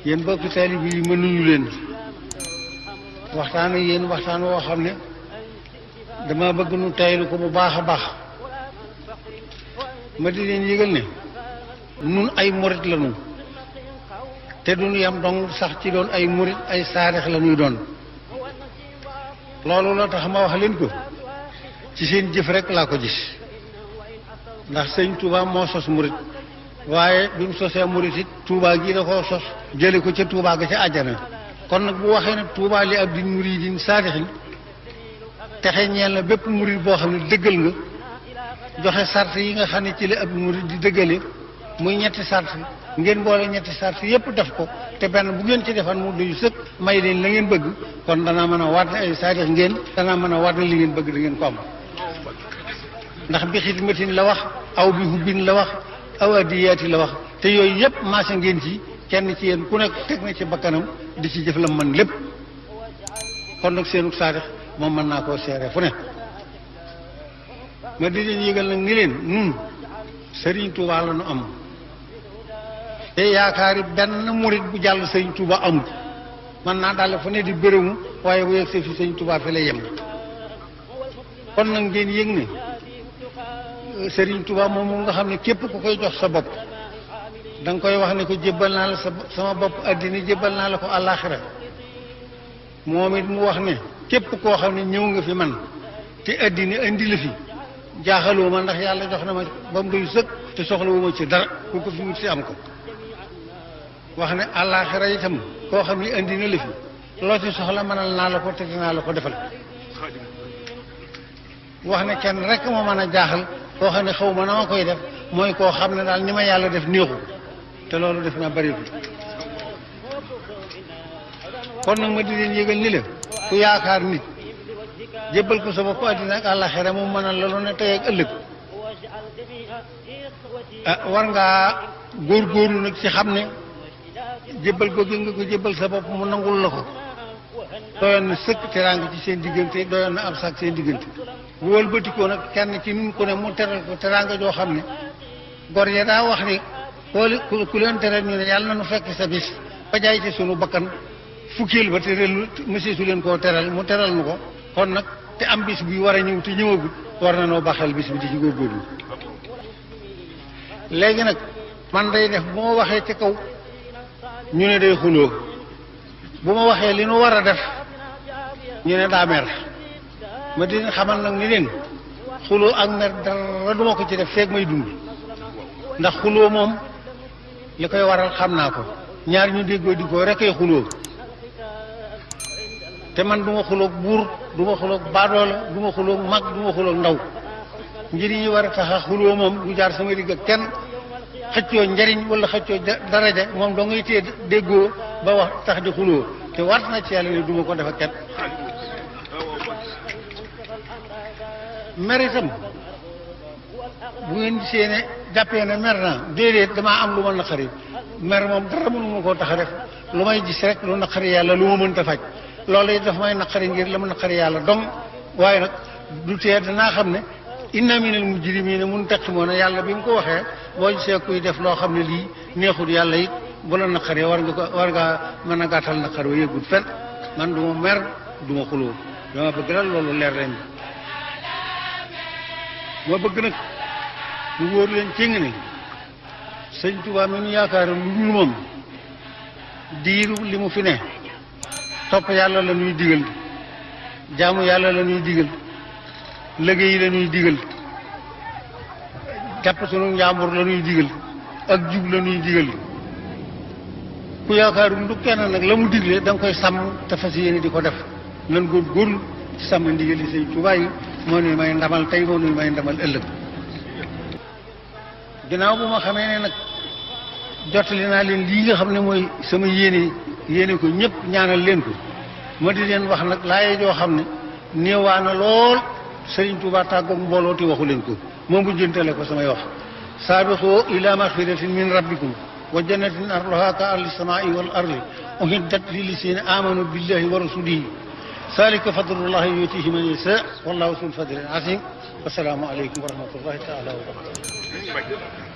yéen bokki taalibe yi mënuñu leen waxtaan ak yéen waxtaan woo xam ne dama bëgg nu taylu ko bu baax a baax ma di leen yëgal ne nun ay murit la nu te duñu yam dong sax ci doon ay murit ay saarix la ñuy doon loolu la tax ma wax leen ko ci seen jëf rek laa ko gis ndax sëñ Touba moo sos murit waaye bi mu sosee murit it Touba gi da koo sos jële ko ca Touba ga ca àjjana kon nag bu waxee ne Touba li abdin muridin saadixin texe ñeel na bépp murit boo xam ne dëggal nga joxe sart yi nga xam ne ci la ab murit di dëggale muy ñetti sart ngeen boole ñetti sart yépp def ko te benn bu ngeen ci defan mu doy sëkk may leen la ngeen bëgg kon danaa mën a waat ne ay saadix ngeen danaa mën a waat ne li ngeen bëgg da ngeen ko am ndax bi xidmatin la wax aw bi hubbin la wax aw adiyaati la wax te yooyu yépp maase ngeen ci kenn ci yéen ku nekk teg na ci bakkanam di ci jëf la man lépp kon nag seenu saadix moom mën naa koo seere fu ne ma di leen yëgal nag ni leen nun Sëriñ Tuubaa la nu am te yaakaari benn murit bu jàll Sëriñ Tuubaa amul man naa daal fu ne di bërëmu waaye bu yegg see fi Sëriñ Tuubaa fi lay yem kon nag ngeen yëg ne Sëriñ Tuubaa moom nga xam ne képp ku koy jox sa bopp da nga koy wax ne ko jébbal naa la sama bopp addina jébbal naa la ko àllaaxira moom it mu wax ne képp koo xam ne ñëw nga fi man te addina indi la fi jaaxaloo ma ndax yàlla jox na ma ba mu doy sëkk te soxlawu ma ci dara ku ko fi wut si am ko wax ne àllaaxira itam koo xam ne indi na la fi loo ci soxla mënal naa la ko te dinaa la ko defal wax ne kenn rek moo mën a jaaxal koo xam ne xaw ma na ma koy def mooy koo xam ne daal ni ma yàlla def néexu te loolu def naa bëriwul kon nag ma di leen yëgal ni la ku yaakaar nit jébbal ko sa bopp àddina ak àllaxira mu mënal la lu ne tey ak ëllëg war ngaa góorgóorlu nag ci xam ne jébbal ko gi nga ko jébbal sa bopp mu nangul la ko doyoon na sëkk teraanga ci seen diggante doyoon na am sax seen diggante bu wëlbatikoo nag kenn ci nun ku ne mu teral ko teraanga joo xam ne gor ya daa wax ne ku leen teral ñu ne yàlla na nu fekk sa bis ba jaay ci sunu bakkan fukkeel ba te relu monsieur su leen koo teral mu teral nu ko kon nag te am bis bi war a ñëw te ñëwagul war na noo baxal bis bi di ci góorgóorlu léegi nag man day def bu ma waxee ci kaw ñu ne day xuloo bu ma waxee li nu war a def ñu ne daa mer ma di xamal nag ni leen xuloo ak mer dara duma ko ci def feeg may dund ndax xuloo moom li koy waral xam naa ko ñaar ñu déggoo di ko rekkee xuloo te man du ma xuloog buur du ma xuloog baadoola du ma xuloog mag du ma xuloog ndaw njëriñ yi war a tax a xuloo moom du jaar sama digg ak kenn xëccoo njariñ wala xëccoo daraja moom doo ngay téye déggoo ba wax tax di xuloo te war na ci yàlla ne du ma ko def ak kenn mer itam bu ngeen gisee ne jàppee ne mer naa déedéet damaa am lu ma naqari mer moom dara mënu ma koo tax a def lu may gis rek lu naqari yàlla lu ma mënta faj loolu it daf may naqari ngir la ma naqari yàlla dong waaye nag du tee danaa xam ne inna minal mujrimina muntaqimoona yàlla bi mu ko waxee boo gisee kuy def loo xam ne lii neexul yàlla it bu la naqaree war ngaa mën a gàttal naqar wa yëggut fen man du ma mer du ma xuloo dama bëgg daal loolu leer leen ma bëgg nag mu wóor leen cëng ne sëñ Tuubaa mi nu yaakaar lu dul moom diiru li mu fi ne topp yàlla la ñuy digal jaamu yàlla la ñuy digal liggéey la ñuy digal jàpp sunu njàmbur la ñuy digal ak jub la ñuy digal ku yaakaaru du kenn nag la mu digle da nga koy sàmm te fas yéene di ko def nan góorgóorlu ci sàmm ndigal yi sëñ Tuubaa yi moo nuy may ndamal tey moo nuy may ndamal ëllëg ginnaaw bu ma xamee ne nag jottali naa leen lii nga xam ne mooy sama yéene ko ñëpp ñaanal leen ko ma di leen wax nag laaye joo xam ne néewaana lool Sëriñ Tuubaa tàggoog mbooloo ti waxu leen ko moom bu jëntale ko samay wax saabiqoo ila maxfiratin min rabbikum wa jannatin arduha ka ardi samaa'i wal ardi uhiddat lillazina amanu billahi wa rasulihi zalika fadlullahi yutihi man yasha wallahu zul fadlil azim wasalaamu aleykum wa rahmatullahi taala wa barakatuh